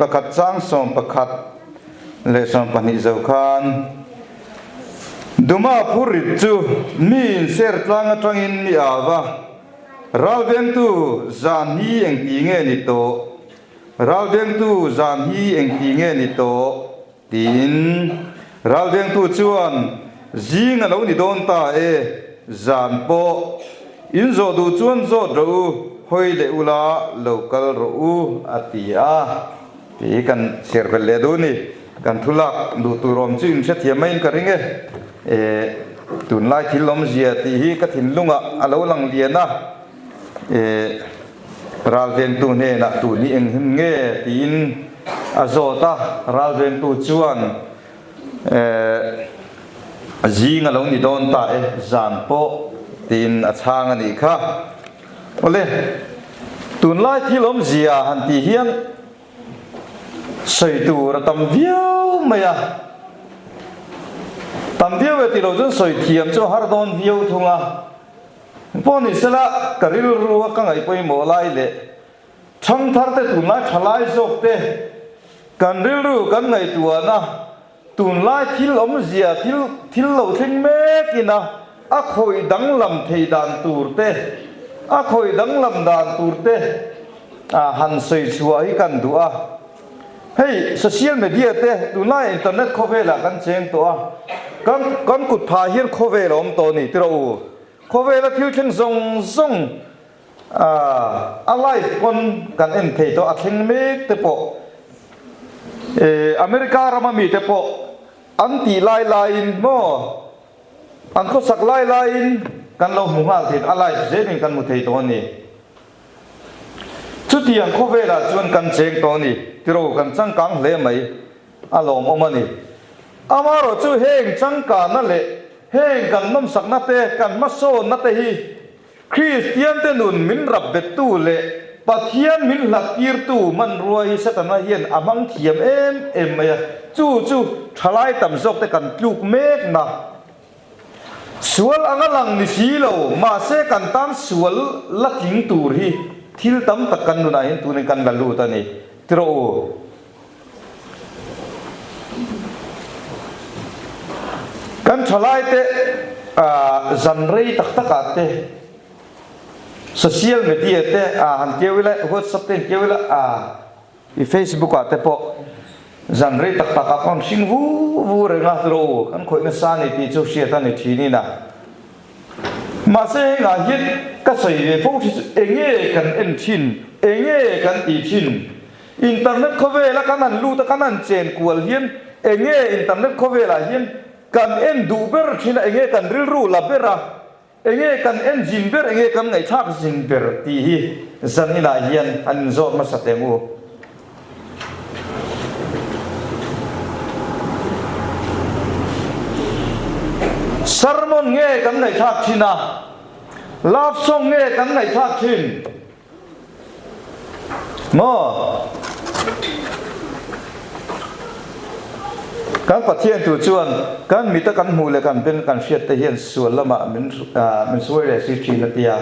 Pakhat chang 11 leh 12 zo khan Duma phurrit chu mi inser tlang atangin mi au va, Ralvengtu zan hi engti nge ni tawh? Ralvengtu zan hi engti nge ni tawh? Tiin ralvengtu chuan zing a lo ni dawn ta e, zan pawh in zawh duh chuan zawt rawh u, hawi leh ula lo kal rawh u a ti a. Tih kan chhiar belh leh duh ni. Kan thu lak duh tur awm chu in hrethiam maiin ka ring e. E, tunlai thil awmzia tih hi ka thinlungah a lo lang lian a. E. Ralvengtu hnenah tun hi eng him nge tiin a zawt a, ralvengtu chuan eh zing a lo ni dawn ta e, zan pawh tiin a chhang a nih kha. Awle, tunlai thil awmzia han tih hian sawi tur a tam viau mai a, tam viau e tih loh chuan sawi thiam chu a har dawn viau thung a. Pawh ni sela, ka rilru a ka ngaih pawimawh lai leh ṭhangthar te tunlai ṭha lai zawk te kan rilru kan ngaihtuahna tunlai thil awmzia thil thil lo thleng mek ina a khawih danglam thei dan tur te a khawih danglam dan tur te a han sawi chhuah hi kan duh a. Hei social media te tunlai internet khawvelah kan cheng tawh a, kan kan kut phah hian khawvel a awm tawh a ni tiraw u. Khawvela thil thleng zawng zawng a live pawn kan en thei tawh a thleng mek te pawh America rama mite pawh an tih lai laiin maw an khawsak lai laiin kan lo hmu nghal thei a live zelin kan hmu thei tawh a ni. Chutiang khawvelah chuan kan cheng tawh a ni tiraw kan changkang hle mai a lawmawm a ni. Amaherawh chu heng changkana leh heng kan nawmsakna te, kan hmasawnna te hi Kristiante nun min rap bettu leh Pathian min hlat tirtu hmanrua hi Setana hian a hmang thiam em em mai a, chu chu thalai tam zawk te kan tluk mekna. Sual anga lang ni si lo, mahse kan tan sual la tling tur hi thil tam tak kan nunah hian tunin kan la lut a ni. Ti rawh u. Kan thalaite zan rei tak takah te social media te han keu ila, whatsapp te han keu ila, i facebook ah te pawh zan rei tak takah pawh an hring vu vu reng a, ti rawh u, kan khawih nasa a ni tih chu hriat a ni thin in a. Mahse hengah hian ka sawi ve fo thi chu enge kan en thin, enge kan ti thin? Internet khawvela kan han lut a, kan han chen kual hian enge internet khawvelah hian kan en duh ber thin a, enge kan rilru la ber a, enge kan en zin ber, enge kan ngaihthlak zin ber tih hi zan inah hian an inzawt hmasa teh ang u. Sermon nge kan ngaihthlak thin a, love song nge kan ngaihthlak thin? Maw? Kan Pathian tu chuan kan mita kan hmuh leh kan ben kan hriat te hian sual lamah min min suai leh si thin a tia.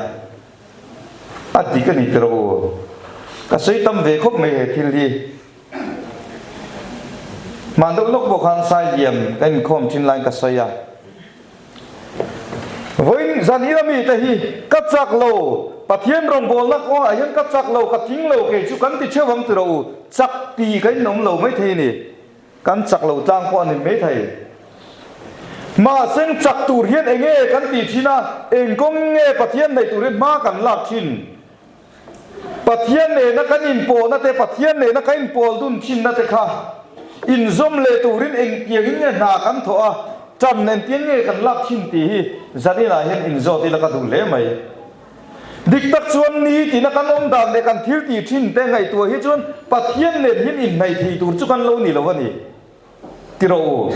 A dik a ni tiraw u. Ka sawi tam ve khawp mai he thil hi. Hman deuh lawk pawh khan Sailiam kan inkhawm thin laiin ka sawi a. Vawiin zan ila mite hi ka chak lo, Pathian rawngbawlna kawngah hian ka chak lo, ka tling lo kei chu kan ti theuh ang tiraw u, chak ti ka inawm lo maithei a ni, kan chak lo tlang pawh a ni maithei. Mahse chak tur hian enge kan tih thin a, eng kawng nge Pathian hnaih turin hma kan lak thin? Pathian nena kan inpawhna te, Pathian nena kan inpawl dun thinna te kha inzawm leh turin engtiangin nge hna kan thawh a, ṭan engtiang nge kan lak thin tih hi zaninah hian inzawt ila ka duh hle mai. Dik tak chuan ni tina kan awm dan leh kan thil tih thin te ngaihtuah hi chuan Pathian nen hian inhnaih thei tur chu kan lo ni lo a ni. Ti rawh u.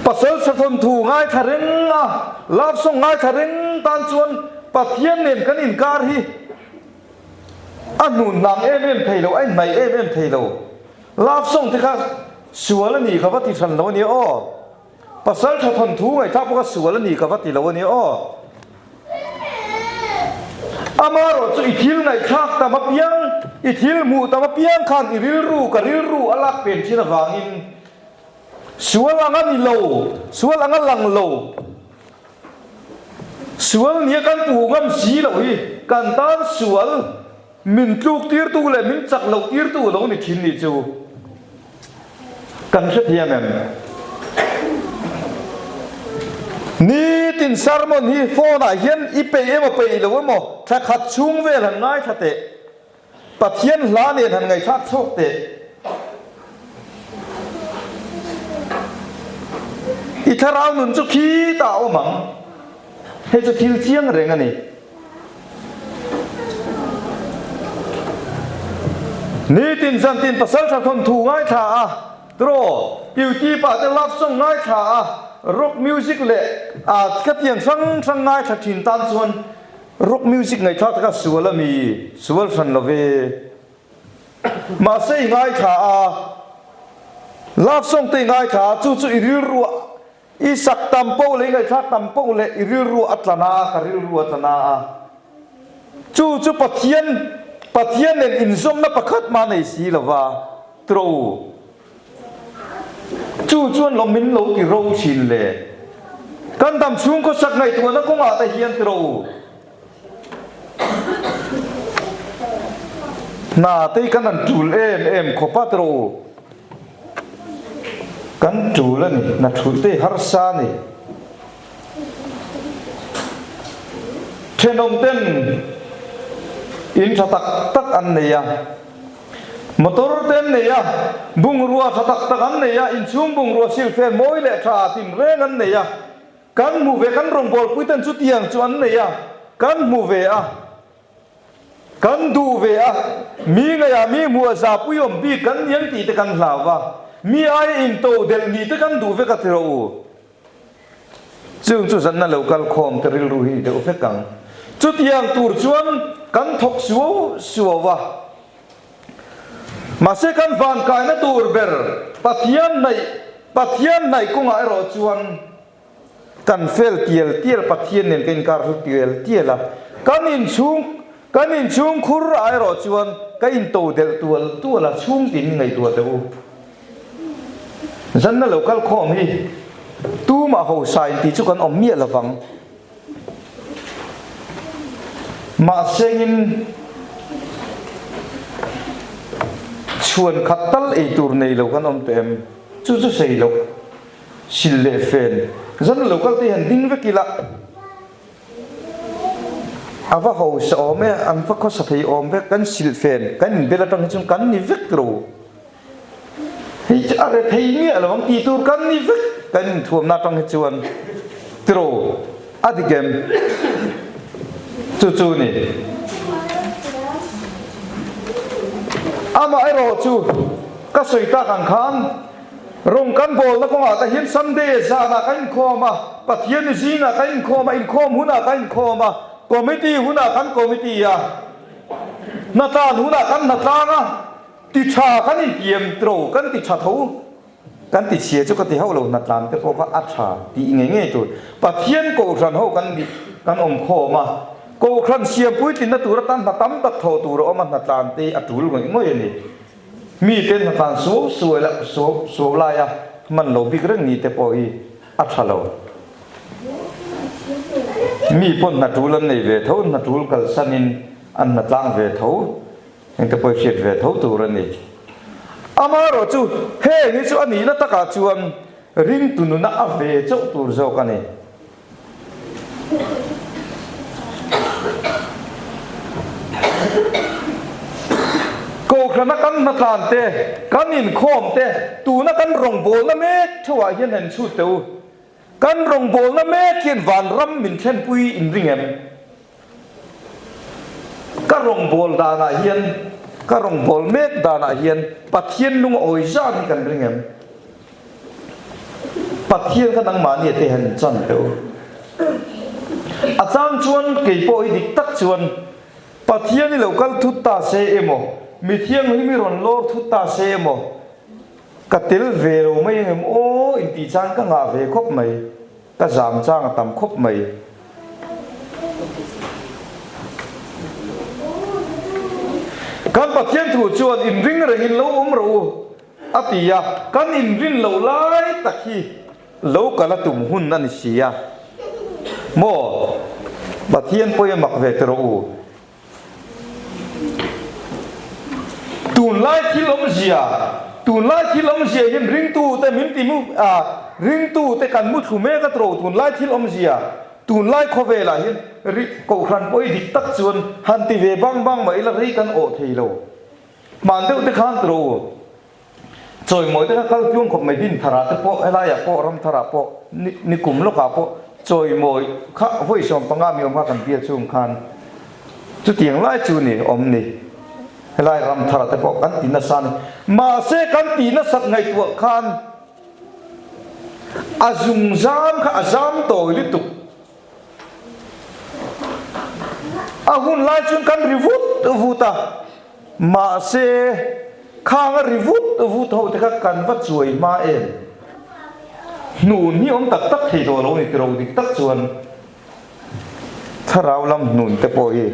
Pasal Sathawnthu ngaithla reng a, love song ngaithla reng tan chuan Pathian nen kan inkar hi a hnun hlang em em thei lo, a inhnaih em em thei lo. Love song te kha sual a ni ka va ti hran lo a nia aw. Pasal Sathawnthu ngaihthlak pawh kha sual a ni ka va ti lo a nia aw. Amaherawhchu i thil ngaihthlak tam apiang. I thil hmuh tam apiang khan i rilru, ka rilru a lak pen thin avangin sual anga ni lo, sual anga lang lo, sual nia kan puh ngam si loh hi kan tan sual min tluk tirtu leh min chak loh tirtu a lo ni thin nih chu kan hrethiam em? Nitin sermon hi phone ah hian i peih emaw peih lo emaw thla khat chhung vel han ngaithla teh. Pathian hla nen han ngaihthlak chhuak teh. I thlarau nun chu khitah a awm ang. Hei chu thil chiang reng a ni. Nitin zantin pasaltha thawnthu ngaithla a, draw, beauty pah te love song ngaithla a, rock music leh a khatiang hrang hrang ngaithla thin tan chuan Rock music ngaihthlak taka sual a mi sual hran lo ve. Mahse i ngaithla a, love song te i ngaithla a, chu chu i rilruah i sak tam poh leh i ngaihthlak tam poh leh i rilruah a tla na a, ka rilru a tla na a. Chu chu Pathian Pathian nen inzawmna pakhat mah nei si lo va, tro. Chu chuan lo min lo ti ro thin le. Kan dam chhung khawsak ngaihtuahna kawngah te hian ti ro u. Hna te hi kan han tul em em khawp a ti ro u. Kan tul a ni, hna thulh te hi harsa a ni. Thenawm ten in tha tak tak an nei a. Motor te an nei a, bungrua tha tak tak an nei a, inchhung bungrua silfen mawi leh tha tinreng an nei a, kan hmu ve, kan rawngbawlpui ten chutiang chu an nei a, kan hmu ve a, kan duh ve a, mi ngaihah mi hmuh a zapui awm bik kan ni ang tih te kan hlau va, mi aia into delh nih te kan duh vek a ti rawh u. Chung chu zanna lo kal khawm te rilru hi ni deuh vek ang. Chutiang tur chuan kan thawk suau suau a. Mahse kan vankaina tur ber Pathian hnaih Pathian hnaih kawngah erawh chuan kan fel tial tial Pathian nen kan inkar hlu tial tial a. Kan inchhung kan inchhung khur ah erawh chuan ka into delh tual tual a chhung tin ngaihtuah teh u. Zanna lo kal khawm hi tumah hosa in tih chu kan awm miah lovang. Mahsengin chhuan khat tal ei tur nei lo kan awm teh em? Chu chu sei loh sil leh fen. Zanna lo kal te hi han ding vek ila. A va hausa awm e, an va khawsa thei awm vek, kan silhfen, kan inbel atang hi chuan kan ni vek ro. Hei chu a re thei miah lo ang tih tur kan ni vek, kan inthuamna atang hi chuan tiro a dik em? Chu chu ni. Amaherawh chu ka sawi tak ang khan Rawng kan bawlna kawngah te hian Sunday zanah kan inkhawm a, Pathianni zingah kan inkhawm a, inkhawm hunah kan inkhawm a, committee hunah kan committee a, hnatlan hunah kan hnatlang a, ti tha kan intiam tro kan ti tha tho, kan ti chhia chu ka ti hauh lo, hnatlan te pawh kha a tha tih ngei ngei tur. Pathian kohhran ho kan nih kan awm khawm a, kohhran siam puitlinna tur atan hna tam tak thawh tur a awm a, hnatlan te a tul ngawih ngawih a ni. Mite hnatlan suau suau suau suau laia hman lo bik reng ni te pawh hi a tha lo. Mi pawn hnatul an nei ve tho, hnatul kalsanin an hnatlang ve tho, heng te pawh hi hriat ve tho tur a ni. Amaherawh chu heng hi chu a nihna takah chuan ringtu nuna a ve chauh tur zawk a ni. Kohhrana kan hnatlan te, kan inkhawm te, tuna kan rawngbawlna mek theuhah hian han chhut teh u. Kan rawngbawlna mek hian vanram min thlenpui inring em? Ka rawngbâwl dânah hian, ka rawngbâwl mêk dânah hian Pathian lung awi zân hi kan ring em? Pathian kha nangmahni te han chan teh u. A châng chuan kei pawh hi dik tak chuan Pathian i lo kal thut ta se emaw, mi thianghlim i rawn lawr thut ta se emaw, ka tel ve lo mai ang em aw intih châng ka ngah ve khawp mai. Ka zam chang a tam khawp mai. Kan Pathian thu chuan inring rengin lo awm rawh u a ti a, kan inrin loh lai tak hi lo kal a tum hun a ni si a. Maw? Pathian pawh i mak ve ti rawh u. Tunlai thil awmzia, Tunlai thil awmzia hian ringtute min ti mu a, ringtute kan mu thlu mek a tawh tunlai thil awmzia, tunlai khawvelah hian ri kohhran pawh hi dik tak chuan han ti ve bang bang mah ila rei kan awh thei lo. Hman deuh te khan tawh u. Chawimawi te kha kal tluang khawp mai din tharah te pawh helaiah pawh ram tharah pawh ni nikum lawkah pawh chawimawi kha vawi 15 mi awm kha kan bia chung khan chutiang lai chu ni awm ni helai ram tharah te pawh kan ti nasa ni mahse kan ti nasat ngaihtuah khan a zung zam kha a zam tawi lutuk. A hun lai chuan kan ri vut vut a, mahse khang a ri vut vut ho te kha kan va chuai hma em? Hnun hi awm tak tak thei tawh lo ni tiro dik tak chuan thlarau lam hnun te pawh hi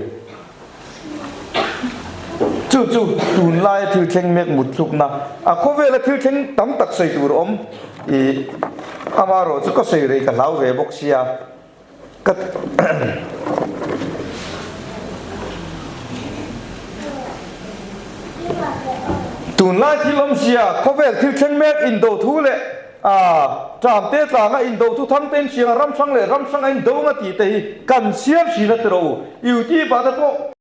chu chu tunlaia thil thleng mek mutthlukna a khawvela thil thleng tam tak sawi tur awm ih amaherawh chu ka sawi rei ka hlau ve bawk sia ka tunlai thil awmzia khawvel thil thleng mek indo thu leh a ṭam te tlanga indo thu thang te in hriang a ram hrang leh ram hrang a indo nga tih te hi kan chhiar thin a ti rawh u. Youtube ah te pawh.